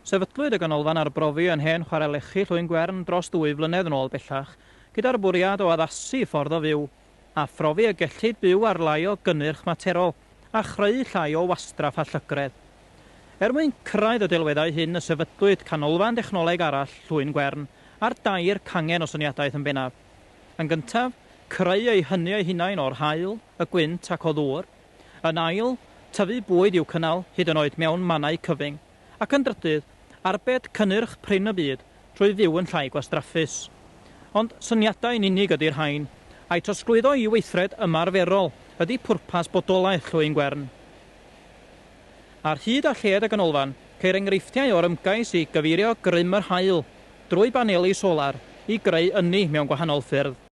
Sefydlwyd y ganolfan arbrofi yn hen chwarel lechi Llwyn Gwern dros ddwy flynedd yn ôl bellach, gyda'r bwriad o addasu ffordd o fyw, a phrofi y gellid byw ar lai o gynnyrch materol a chreu llai o wastraff a llygredd. Er mwyn cyrraedd y delweddau hyn y sefydlwyd Canolfan Dechnoleg arall Llwyn Gwern ar dair cangen o syniadaeth yn bennaf. Yn gyntaf, creu eu hynni eu hunain o'r haul, y gwynt ac o ddŵr. Yn ail, tyfu bwyd i'w cynnal, hyd yn oed mewn mannau cyfyng. Ac yn drydydd, arbed cynnyrch prin y byd trwy fyw yn llai gwastraffus. Ond syniadau yn unig ydy'r rhain, a'u trosglwyddo i weithred ymarferol ydy pwrpas bodolaeth Llwyn Gwern. Ar hyd a lled y ganolfan, ceir enghreifftiau o'r ymgais i gyfeirio grym yr haul, drwy baneli solar, i greu ynni mewn gwahanol ffyrdd.